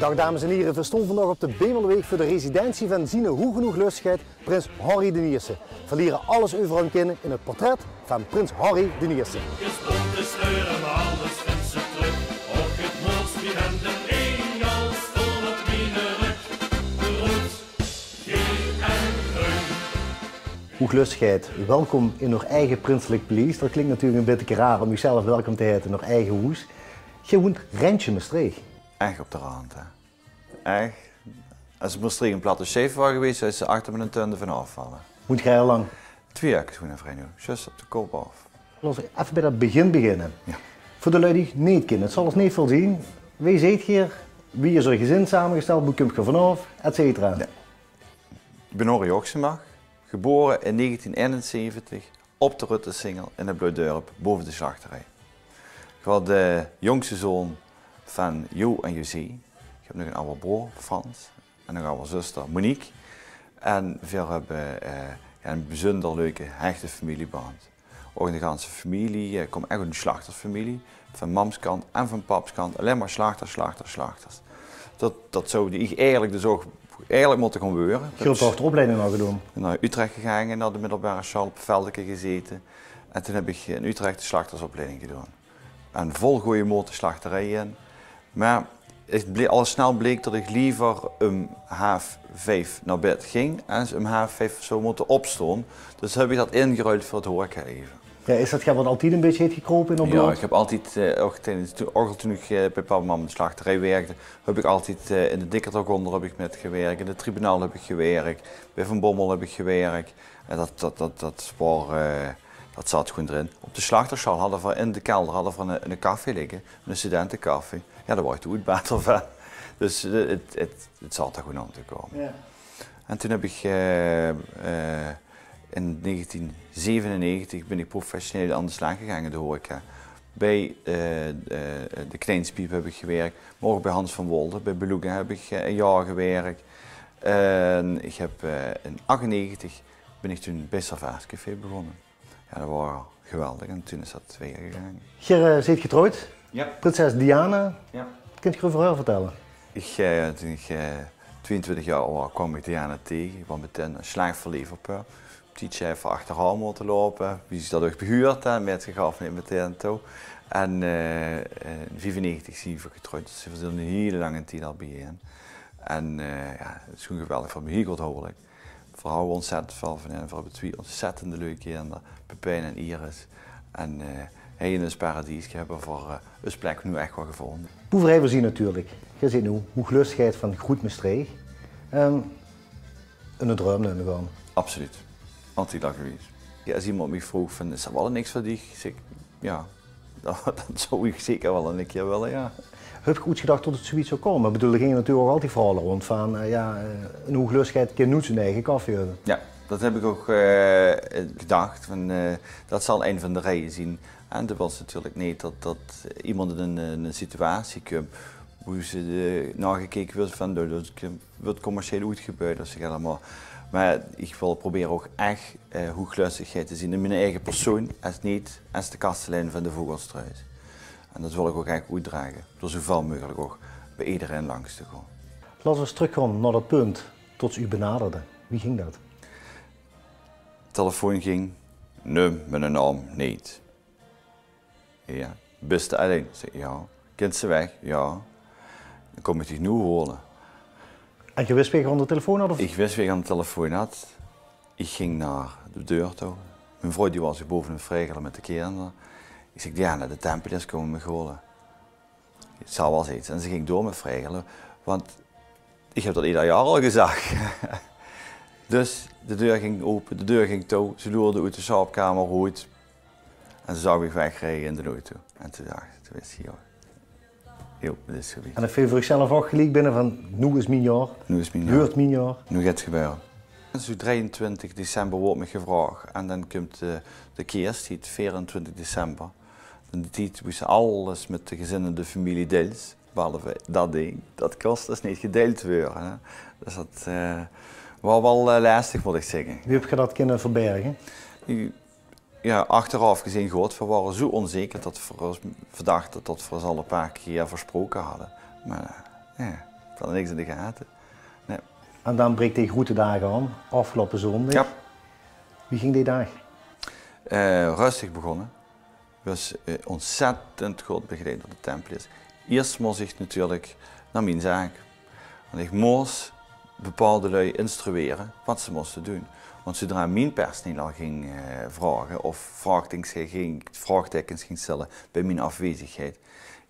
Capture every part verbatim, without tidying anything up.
Daag dames en hiere, veer stoon vandaag op de Bemelweeg veur de residentie vaan Ziene Hoeëge Hoeëglöstegheid prins Henri d'n Ierste. Veer liere alles euver häöm kinne in 't portrèt vaan prins Henri d'n Ierste. Hoeëglöstegheid, welkom in ow eige prinselek paleis. Dat klink natuurlek e bitteke raar um uuch zelf welkom te heite in ow eige hoes. Geer woent randje Mestreech. Ech op de rand, hè. Ech. Es Mestreech 'n platte sjeef waor gewees, zouw ze achter mien tuin d'rvaanaof valle. Woent geer al laank? Twie jaor woen ich vrij noe. Zjus op de kop aof. Laot v'r effe bij dat begin beginne. Jao. Veur de lui die uch neet kinne, 't zal us neet väöl zeen. Wee zeet geer? Wie is eur gezin samegesteld? Boe kump geer vaanaof? Et cetera. Jao. Ich bin Henri Ochsenbach, gebore in negentien einenzeventig op de Ruttesingel in 't Blauw Dörp, bove de slachterij. Ich waor de jóngste zoon vaan Jo en José. Ich höb nog 'nen awwer broor, Frans, en nog 'n awwer zuster, Monique. En veer höbbe, eh, jao, 'n bezunder leuke, hechte femilieband. Ouch in de ganse femilie, eh, kump ech oet 'n slachtersfemilie. Vaan mamskant en vaan papskant allein mer slachters, slachters, slachters. Dat, dat zouw ich eigelek dus ouch eigelek mote goon weure. Geer höb toch de opleiding al gedoon? Nao Utrecht gegaange, nao de middelbare sjaol, op Veldeke gezete. En toen höb ich in Utrecht de slachtersopleiding gedoon. En vol gooj mote slachterij in. Meh 't ble-, al snel bleek tot ich leever um haaf vief nao bed góng es um haaf vief zouw mote opstoon. Dus höb ich dat ingeruild veur 't horecaleve. Jao, is dat get wat altied e bitteke heet gekrope in ow blood? Jao, ich höb altied, eh, ouch tijdens, toen, ouch al toen ich, eh, bij pap en mam in de slachterij wirkde, höb ich altied, eh, in de Dikkerdok oonder höb ich mètgewirk, in 't tribunaal höb ich gewirk, bij Van Bommel höb ich gewirk. En dat, dat, dat, dat waor, eh, dat zaot gewoen d'rin. Op de slachtersjaol hadde veer in de kelder hadde veer 'n, 'n café ligke, 'n studentecafé. Jao, dao waor ich de oetbater vaan. Dus, eh, 't, 't, 't zaot dao gewoen aon te koume. Jao. En toen höb ich, eh, eh, in negentien zevenennegentig bin ich professioneel aon de slaag gegaange in de horeca. Bij, eh, eh, de Knijnspiep höb ich gewirk, meh ouch bij Hans van Wolde, bij Beluga höb ich, eh, e jaor gewirk. En ich höb, eh, in achtennegentig bin ich toen bij Servaascafé begós. Jao, dat waor geweldig. En toen is dat wijer gegaange. Geer, eh, zeet getrouwd? Jao. Prinses Diana. Jao. Kint geer us get euver häör vertèlle? Ich, eh, toen ich, eh, twieëntwintig jaor waor, kaom ich Diana tege. Ich waor metein 'ne slaag verleef op häör. Op tied eve achterhaor mote loupe, wie zich dat ouch behuurt, hè, meh ze gaof neet metein touw. En, eh, in viefennegentig zien v'r getrouwd, dus v'r zien 'ne hiele lange tied al bijein. En, eh, jao, 't is gewoen geweldig, v'r höbbe 'n hiel good huwelek. V'r hawwe ontzettend väöl vaan häöm. V'r höbbe twie ontzettend leuke kinder, Pepijn en Iris. En, eh, hei in us paradieske höbbe v'r, eh, us plek noe ech wel gevoonde. Boe v'r hei zien natuurlek. Geer zeet noe hoeëglöstegheid vaan Groet Mestreech. Ehm, 'ne druim, num ich aon. Absoluut. Altied al gewees. Jao, es iemes miech vroog vaan, is dat wel niks veur diech? Zègk ich, jao, dat, dat zouw ich zeker wel 'ne kier wèlle, jao. Höb geer oets gedach tot 't zoe get zouw koume? Ich bedoel, d'r ginge natuurlek ouch altied verhaole roond vaan, eh, jao, eh, 'n hoeëglöstegheid kin noets zien eige café höbbe. Jao, dat höb ich ouch, eh, gedach. Vaan, eh, dat zal ein vaan de reie zien. En doe wèls natuurlek neet tot, tot iemes in 'n, 'n situatie kump boe ze, eh, nao gekeke weurt vaan, dat, dat kump weurt commercieel oetgebuit, dat is allemaol. Meh ich wèl probere ouch ech, eh, hoeëglöstegheid te zien in mien eige persoen, es neet es de kastelein vaan de Vogelstruis. En dat wèl ich ouch ech oetdrage, door zoe väöl meugelek ouch bij ederein langs te goon. Laot us trökgoon nao dat punt tot ze uuch benaderde. Wie góng dat? Telefoon góng, num miene naom neet. Jao. Bis te allein? Zègk ich, jao. Kins te weg? Jao. Dan kom ich dich noe hole. En geer wis wee geer aon de telefoon had, of? Ich wis wee ich aon de telefoon had. Ich góng nao de deur touw. Mien vrouw die waor zich bove aon 't vregele mèt de kinder. Ich zègk: "Diana, de Tempeleers koume mich hole." 't Zal wel zoe get. En ze góng door mèt vregele, want ich höb dat eder jaor al gezag. Dus de deur góng ope, de deur góng touw. Ze loerde oet de slaopkamer oet. En ze zaog mich wegrije in d'n auto. En toen dach ich, toen wis ich, jao. Jao, dit is gewies. En dan veel veur uch zelf ouch geliek binne vaan, noe is mien jaor. Noe is mien jaor. Weurt mien jaor. Noe geit 't gebeure. En zoe drieëntwintig december weurt mich gevraog. En dan kump de, de Keerstied, veerentwintig december. In d'n tied woeste alles mèt de gezin en de femilie deils. Behalve dat ding. Dat kós dus neet gedeild weure, hè. Dus dat, eh, waor wel, eh, lestig, moot ich zègke. Wie höb geer dat kinne verberge? Jao, achteraof gezeen good. Veer waore zoe onzeker tot veer us, veer dachte tot veer us al e paar kier versproke hadde. Meh, eh, jao, Hadde niks in de gate. Nae. En dan brik de groete daag aan, aafgeloupe zóndig. Jao. Wie ging dee daag? Eh, röstig begónne. Waas, eh, ontzettend good begeleid door de Tempeleers. Iers mós ich natuurlik nao mien zaak. Want ich mós bepaolde lui instruere wat ze móste doon. Want zoedra mien personeel al ging, eh, vraoge of vraogteikens ging, vraogteikens ging stelle bie mien aafwezigheid,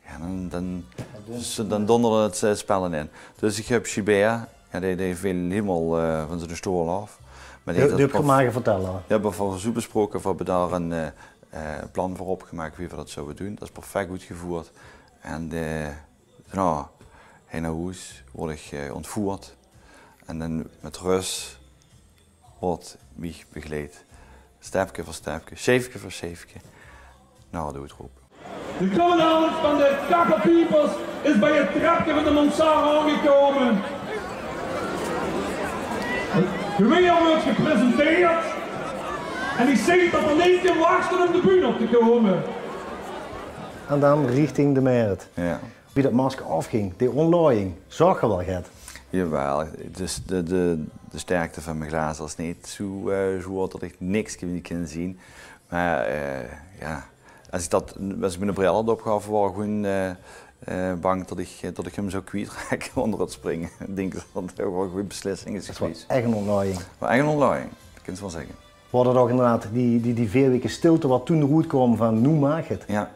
jao, dan, dan, dus dan dónderde 't, eh, spel in. Dus ich höb Gilbert, jao, dae, dae veel hielemaol, eh, van ziene stool aaf. Mer dae höb ich mer vertèlle. Veer höbbe veur zoe besproke, veer höbbe dao ein, eh, eh, plan veur opgemaak wie veer dat zouwe doon. Dat is perfek oetgeveurd. En, eh, daonao, heen nao hoes, woort ich, eh, ontvoerd. En dan mit rös woort mich begeleid. Stepke veur stepke, sjeefke veur sjeefke, nao de oetroep. De commandant van de Kakkelpiepers is bij het trepje van de mansard aangekomen. Het geweer wordt gepresenteerd en ik zie dat er niet kan wachten om de bühne op te komen. En dan richting de Mert. Jao. Wie dat masker aafging, die ontlojing, zaog geer waal get? Jawaal, dus de, de, de sterkte van mien glazer is neet zoe, eh, zwaor dat ich niks neet kin zeen. Mer, eh, jao, es ich dat, es ich miene bril had opgehawwe, waor ich gewoen, eh, eh, bang dat ich, dat ich 'm zou kwitrake ónger 't springe. Ich dink dat dat waal 'n gooj beslissing is gewees. 't Waor ech 'n ontlojing. Waor ech 'n ontlojing, dat kins se waal zègke. Waor dat ouch inderdaad die, die, die veer weke stilte wat toen d'roet kaom van: noe maag 't? Jao.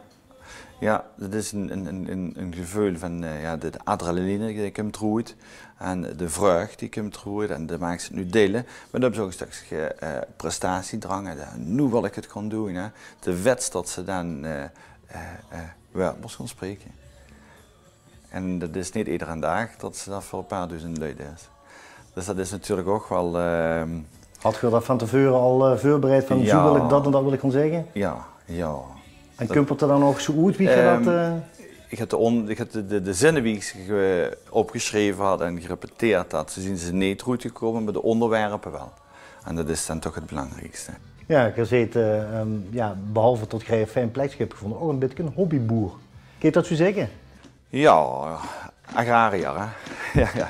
Jao, dat is ein, ein, ein, ein, ein geveul van, eh, jao, de, de adrenaline die kump d'roet en de vreugd die kump d'roet en de maaks 't noe deile. Mer dan höbs se ouch ein stökske, eh, prestatiedrang, hè. Noe wil ich 't gaon doon, hè. De wèts dat se dan, eh, eh, eh, jao, mós gaon spreke. En dat is neet ederen daag dat se dat veur e paar doezend lui deis. Dus dat is natuurlik ouch waal, ehm, Had geer dat van te veure al, eh, veurbereid van: zoe wil ich dat en dat wil ich gaon zègke? Jao, jao. En kump 't d'r dan ouch zoe oet wie geer dat, ehm, eh? Ich had de on-, ich had de, de, de zinne wie ich ze ge-, opgesjreve had en gerepeteerd had, zoe zien ze neet d'roet gekómme, mer de óngerwerpe waal. En dat is dan toch 't belangriekste. Jao, geer zeet, eh, ehm, jao, behalve tot geer e fijn plekske höb gevónje, ouch e bietje 'n hobbyboer. Kins se dat zoe zègke? Jao, agrariër, hè? Jao, jao.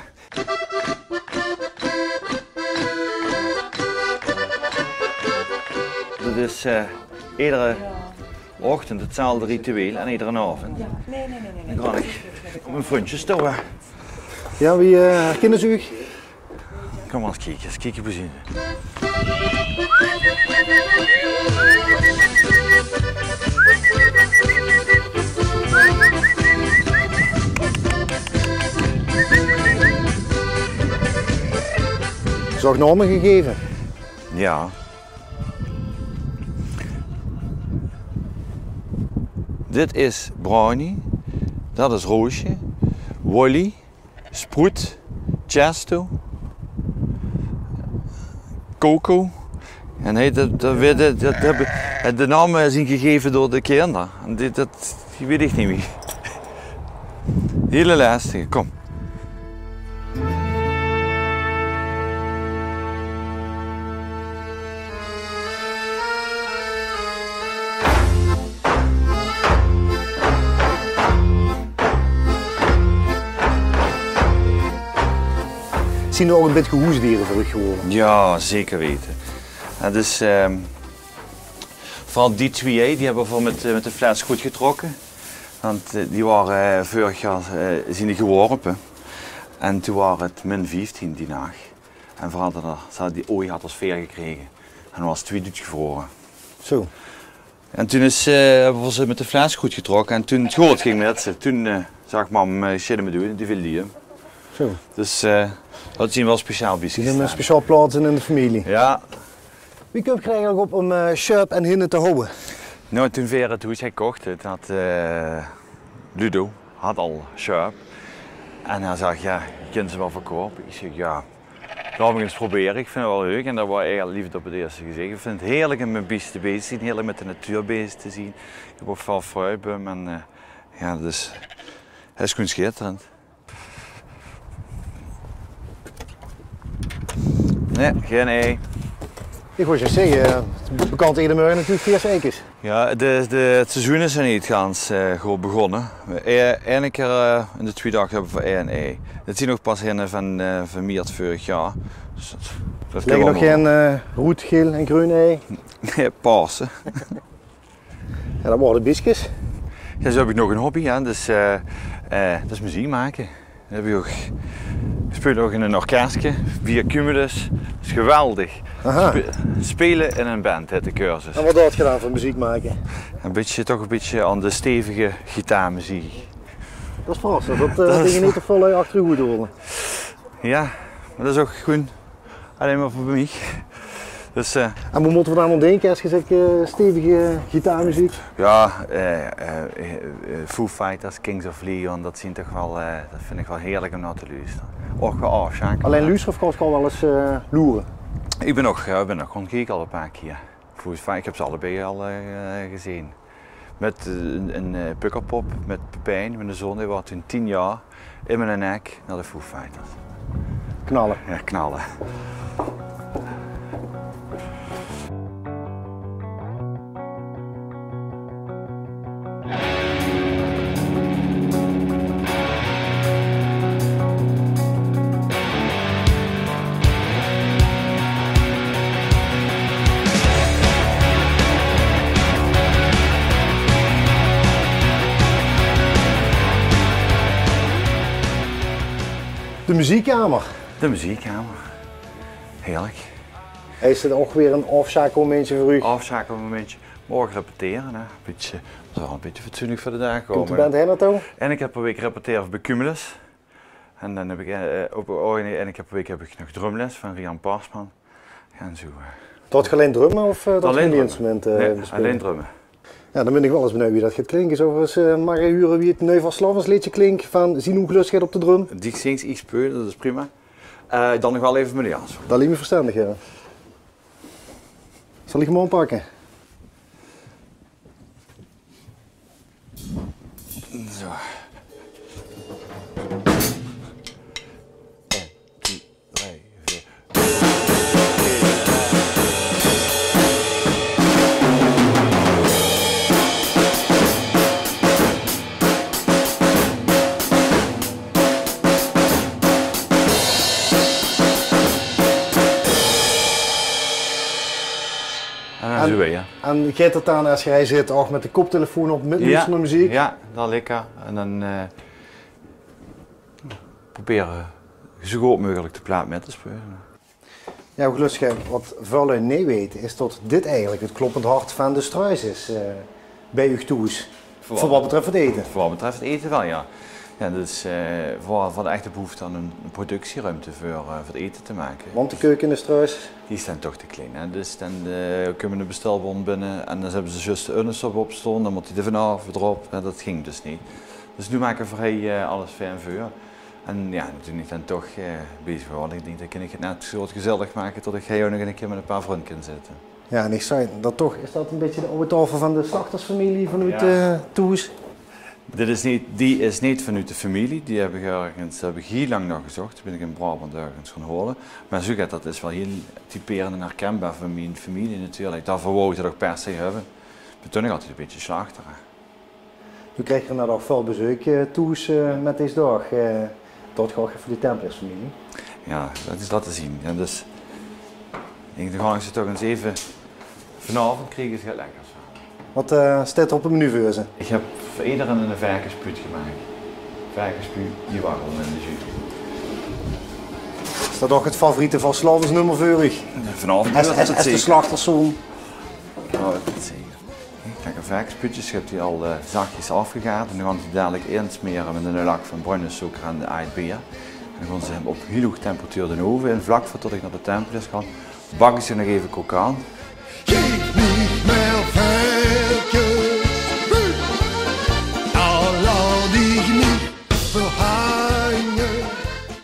Dat is, eh, edere ochtend 'tzelfde ritueel en ederen aovend. Dan gaon ich op mien vrunsjes touw, hè. Jao, wie, eh, herkinne ze uch? Kóm mer ins kieke, ins kieke, bezeen. Is ouch naome gegeve? Jao. Dit is Brownie, dat is Roosje, Wolly, Sproet, Chesto, Coco. En hie, dat, dat, dat, dat höb ich, de naome zien gegeve door de kinder. En dit, dat, die weit ich neet mie. Hiel lestige, kóm. Zien d'r ouch e bietje hoesdiere veur uch gewore? Jao, zeker weite. Dat is, ehm, veural die twie, hè, die höbbe v'r mit, eh, mit de fles good getrokke. Want, eh, die wore, eh, veurig jaor, eh, zien die geworpe. En toen waor 't min vieftien die nach. En veural dat, ze hadde die ooi had ós veer gekrege. En waor twie doedgevrore. Zoe. En toen is, eh, höbbe v'r ze mit de fles good getrokke. En toen 't good ging mit ze, toen, eh, zag mam, eh: "Sjit, me doon, die veel die, hè." Zoe. Dus, eh, dat zien waal speciaal bieske. Die höbbe 'n speciaal plaots in, in de femilie. Jao. Wie kump geer eigelik op um, eh, sjäöp en hinne te hawwe? Noe, toen veer 't hoes hawwe gekoch, toen had, eh, Ludo had al sjäöp. En hae zag: "Jao, ich kin ze waal verkoupe." Ich zèk: "Jao, laot mich ins probere, ich vinj 't waal leuk." En dat waor eigelik leefde op 't ierste gezich. Ich vinj 't heerlik um mit bieste bezig te zien, heerlik mit de natuur bezig te zien. Ich höb ouch väöl fruitbum en, eh, jao, dus 't is gewoen sjitterend. Nae, gein ei. Ich wou zjus zègke, eh, bekans eder mörge natuurlik veerseikes. Jao, de, de, 't seizoen is nog neet gans, eh, good begós. Eh, eine kier, eh, in de twie daag höbbe v'r ein ei. Det zien nog pas hinne van, eh, van miert veurig jaor. Dus det, det kinne v'r nog. Ligke nog gein, eh, roed, geel en greun ei? Nae, Paose. Jao, det waore de bieskes. Jao, zo höb ich nog ein hobby, hè. Dus, eh, eh, det is meziek make. Det höb ich ouch. Ich speul ouch in ein orkeske, via Cumulus. Det is geweldig. Aha. Spe-, speule in ein band, hèt de cursus. En waat höbs se gedaon veur meziek make? Ein bietje, toch ein bietje aan de stevige gitaarmeziek. Det is verrassend, det, eh, det is, dinge neet te väöl, eh, achter de hood hole. Jao, mer det is ouch gewoon Allein mer veur mich. Dus, eh, en waat mótte v'r dao aan dinke es se zeks, eh, stevige gitaarmeziek? Jao, eh, eh, eh, Foo Fighters, Kings of Leon, det zien toch waal, eh, det vinj ich waal heerlik óm nao te loestere. Och, waal aafsjakele. Allein loestere of kóms se waal ins, eh, loere? Ich bön ouch, jao, ich bön ouch gaon kieke al ein paar kier. Foo Fi-, ich höb ze allebei al, eh, gezeen. Mit, eh, ein, ein, eh, Pukkelpop, mit Pepijn, miene zoon, dae waas toen tien jaor, in miene nek nao de Foo Fighters. Knalle. Jao, knalle. De meziekkamer. De meziekkamer. Heerlik. Is 't ouch weer ein aafsjakelmomintsje veur uch? Aafsjakelmomintsje. Morge repetere, hè. Bietje, det is waal ein bietje fatsoenlik veur de daag kómme. Kump de band hie nao toe? Eine kier per waek repetere v'r bie Cumulus. En dan höb ich, eh, op, oh nae, eine kier per waek höb ich nog drumles van Rian Parsman. Jao, en zo, eh. Doot geer allein drumme of, eh, doot geer nog instrumente, eh, bespeule? Allein drumme. Jao, dan bön ich waal ins benuujd wie det geit klinke. Zölle v'r ins, eh, mer hure wie 't nui vastelaovesleedje klink van Zien Hoeglöstegheid op de drum? Die zingt, ich speul, det is prima. Eh, dan nog waal effe mien jas. Det liek mich verstendig, jao. Zal ich 'm aanpakke? Zo. Ein, twie, drei, veer. En dan zoe, jao. En geit det dan, es geer hie zit, ouch mit de koptelefoon op, mit loestere nao meziek? Jao, det lekker. En dan, eh, probere zoe good meugelik de plaat mit te speule. Jao, Hoeglöstegheid, waat väöl lui neet weite, is det dit eigelik 't kloppend hart van de Struis is, eh, bie uch thoes. Veur waat betröf 't ete? Veur waat betröf 't ete waal, jao. Jao, dus, eh, veur, veur de echte behoefte aan ein, ein productieruimte veur, eh, veur 't ete te make. Want de keuke in de Struis? Die is dan toch te klein, hè. Dus dan, eh, kump 'ne bestelbon binne en dan höbbe ze zjus de unnestop op staon, dan mót die d'r vanaaf, d'rop, hè, det ging dus neet. Dus noe make v'r hie, eh, alles fijn veur. En jao, toen ich dan toch, eh, bezig waas, ich dink, dan kin ich 't net zoe good gezellig make det ich hie ouch nog ein kier mit ein paar vrun kin zitte. Jao, en ich zag det toch, is det ein bietje de aw taofel van de slachtersfamilie vanoet, eh, thoes? Dit is neet, die is neet vanoet de femilie. Die höb ich örges, höb ich hieël lang nao gezóch. Toen bön ich in Braobant örges gaon haole. Mer zoe get, det is waal hieël typerend en herkenbaar veur mien femilie natuurlik. Daoveur wou ich det ouch per se höbbe. Mer toen ich altied ein bietje slachter, hè. Noe krieg geer nog väöl bezeuk, eh, thoes, eh, mit dees daag. Eh, det gaon v'r veur de Tempeleersfemilie. Jao, det is det te zeen. En dus, ich dink, dan gaon ich ze toch ins effe, vanaovend kriege ze get lekkers van. Waat, eh, steit d'r op 't menu veur ze? Ich höb veur ederein ein verkespuut gemaak. Verkespuut, die warm in de jus. Is det ouch 't favoriete vastelaovesnummer veur uch? Jao, vanaovend es, es, es de slachterszoon. Jao, det zeker. Lekker verkespuutjes, ich höb die al, eh, zachjes aafgegaard. En dan gaon ich die dalik insmere mit 'ne lak van bruine sókker en ajdbeer. En dan gaon ich ze op hieël hoeg temperatuur d'n ove in. Vlak veurdet ich nao de Tempeleers gaon, bak ich ze nog effe krokant. Geef niet meer verkes, al laat ik niet verhangen.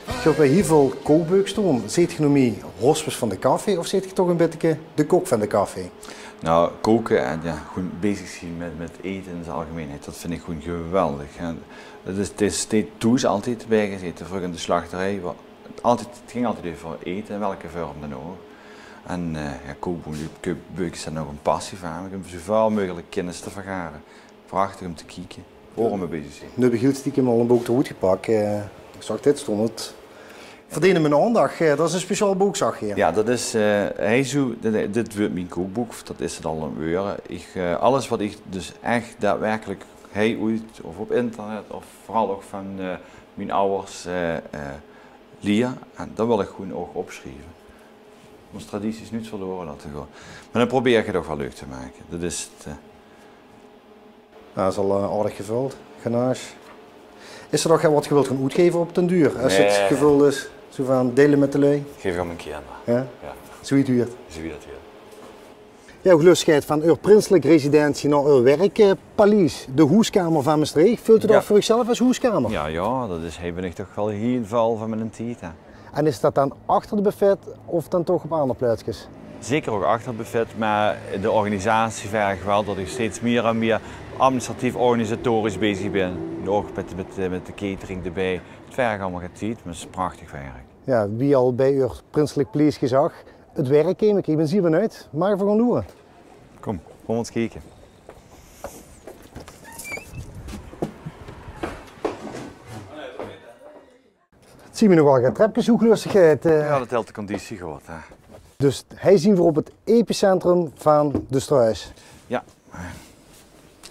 Ich höb hie hieël väöl kookbeuk staon. Zeet geer noe mie hospes van de café of zeet geer toch ein bietje de kok van de café? Nou, koke en jao, gewoon bezig zien mit, mit ete in z'n algemeinheid, det vinj ich gewoon geweldig. En 't is, 't is, 't is thoes altied bie gezete, vreuger in de slachterij, wa-, altied, 't ging altied euver ete, in welke vorm dan ouch. En, eh, jao, kookbeuke, kookbeuke zeen ouch ein passie vaan miech, um zoeväöl meugelek kinnis te vergare. Prachtig um te kieke. Boe v'r mèt bezig zeen. Noe höb iech hiel stiekem al e book d'roet gepak. Eh, iech zaog dit stoon, 't Verdeende mien aondach. Eh, dat is e speciaal book, zaog iech. Jao, dat is, eh, hei zoe, dit, dit weurt mien kookbook, dat is 't al aan 't weure. Iech, eh, alles wat iech dus ech daadwerkelek hei oets of op internet of veural ouch vaan, eh, mien awwers, eh, eh, lier, en dat wèl iech gewoen ouch opsjrieve. Ós tradities noets verlore laote goon. Meh daan probeer iech 't ouch wel leuk te make. Dat is 't, eh. Jao, is al, eh, aardeg gevöld, ganache. Is 't ouch get wat geer wèlt goon oetgeve op d'n duur? Es 't gevöld is, zoe vaan deile mèt de lui? Geve iech aon mien kinder. Jao? Jao. Zoe wie 't huurt. Zoe wie dat huurt. Jao, geer löp vaan eur prinselek residentie nao eur werkpaleis, de hoeskamer vaan Mestreech. Veult geer dat veur uuch zelf es hoeskamer? Jao, jao, dat is, hei bin iech toch wel hiel väöl vaan mienen tied, hè. En is dat daan achter 't buffet of daan toch op aander plaotskes? Zeker ouch achter 't buffet, meh de organisatie verg wel tot iech steeds mie en mie administratief organisatorisch bezig bin. En ouch mèt, mèt, mèt de catering d'rbij. 't Verg allemaol get tied, meh 't is prachtig werk. Jao, wie al bij eur prinselek paleis gezag, 't werk, iech bin zier benuid. Maag iech eve goon loere? Kom, kom ins kieke. Iech zeen nogal get trepkes hoeg, lusteg, eh. Jao, dat tèlt de conditie good, hè. Dus hei zien v'r op 't epicentrum vaan de Struis. Jao,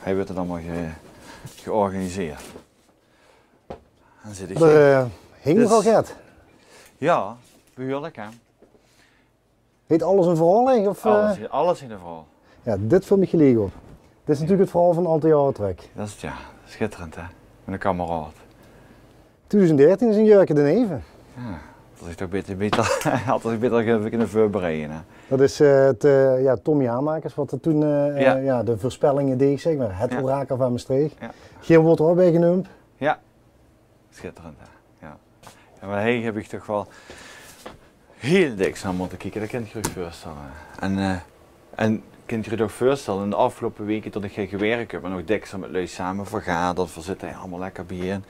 hei weurt 't allemaol ge-, georganiseerd. Daan zit iech hei. Dao, eh, hingk nogal get. Jao, behuurlek, hè. Heet alles e verhaol, hè? Of, eh? Alles, alles heet e verhaol. Jao, dit vèlt miech geliek op. Dit is natuurlek 't verhaol vaan Altea Hardtrek. Dat is 't, jao. Sjitterend, hè? Mèt 'ne kameraod. Twiedoezend dertien is 'n jäörke deneve. Jao, had iech toch beter, beter, had iech beter ge-, kinne veurbereie, hè? Dat is, eh, 't, eh, jao, Tom Jamakers, wat 'r toen, eh, jao, de veurspellinge deeg, zeg mer. 't Orakel vaan Mestreech. Jao. Geer weurt d'r ouch bij geneump. Jao. Sjitterend, hè? Jao. Jao, meh hei höb iech toch wel hiel dèks nao mote kieke, dat kint geer uuch veurstèlle. En, eh, en kint geer uuch toch veurstèlle, in de aofgeloupe weke tot iech hei gewèrk höb en ouch dèks mèt lui same vergaderd, v'r zitte hei allemaol lekker bijein.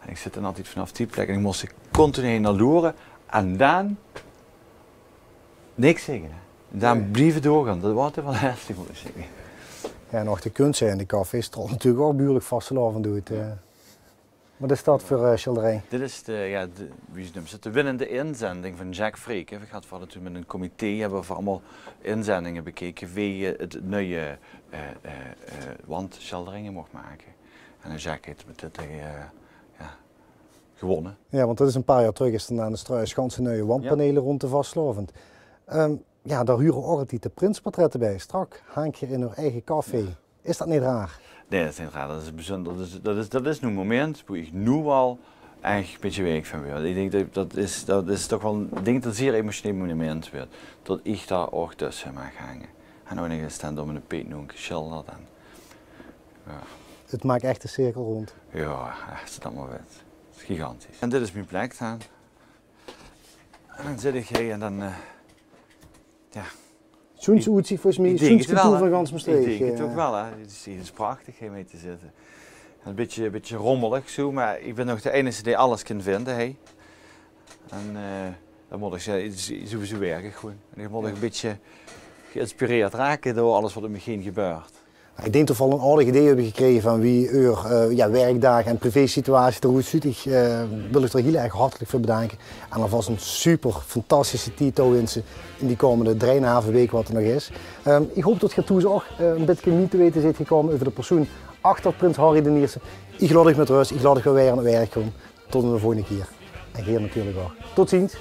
En iech zit daan altied vaanaof die plek en iech mós continu hei nao loere en daan niks zègke, hè. Daan blieve doorgoon, dat waor wel heftig, moot iech zègke. Jao, en ouch de kuns in de cafés straolt natuurlek ouch behuurlek vastelaovend oet, eh. Wat is dat veur, eh, sjilderij? Dit is de, jao, de, wie neump ze 't, de winnende inzending vaan Jacques Freken. Veer hadde, veer hadde toen mèt e comité, höbbe v'r allemaol inzendinge bekeke veur 't nui, eh, eh, eh, wandsjilderinge moch make. En Jacques heet mèt dit, eh, jao, gewonne. Jao, want dat is e paar jaor trök is d'r nao de Struis ganse nui wandpanele roond de vastelaovend. Ehm, jao, dao hure ouch altied de prinseportrette bij. Straks haank geer in eur eige café. Is dat neet raar? Nein, dat is neet raar. Dat is bezunder. Dat is, dat is, dat is noe e momint boe iech noe al ech e bitteke week vaan weurt. Iech dink dat, dat is, dat is toch wel, iech dink dat 't e zier emotioneel momint weurt. Tot iech dao ouch tösse maag hange. En ouch nog ins daan door miene peetnoonk gesjilderd en, jao. 't Maak ech de cirkel roond. Jao, ech, es te dat mer weits. 't Is gigantisch. En dit is mien plek daan. En daan zit iech hei en daan, eh, jao. Zoe'n oetzich volges miech, zoe'n cultuur vaan gans Mestreech. Iech dink 't ouch wel, hè. 't Is, 't is prachtig hei mèt te zitte. E bitteke, bitteke rommeleg zoe, meh iech bin nog de einegste dee alles kin vinde, hè. En, eh, dat moot iech zègke, 't is sowieso werk gewoen. En iech moot ouch e bitteke geïnspireerd rake door alles wat um miech heen gebäört. Iech dink tot v'r al 'n aardeg idee höbbe gekrege vaan wie eur, eh, jao, werkdaag en privésituatie d'roet zuut. Iech, eh, wèl uuch d'r hiel erg hartelek veur bedaanke. En alvas 'n super fantastische tied touwinse in die koumende drei en 'n haaf week wat 'r nog is. Ehm, iech hoop tot geer thoes ouch, eh, e bitteke mie te weite zeet gekoume euver de persoen achter prins Henri d'n Ierste. Iech laot uuch mèt rös, iech laot uuch weer aon 't werk goon. Tot 'n volgende kier. En geer natuurlek ouch. Tot ziens.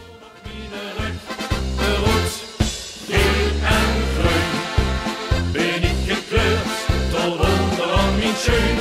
Bin iech gekleurd tot oonder aon mien sjeun.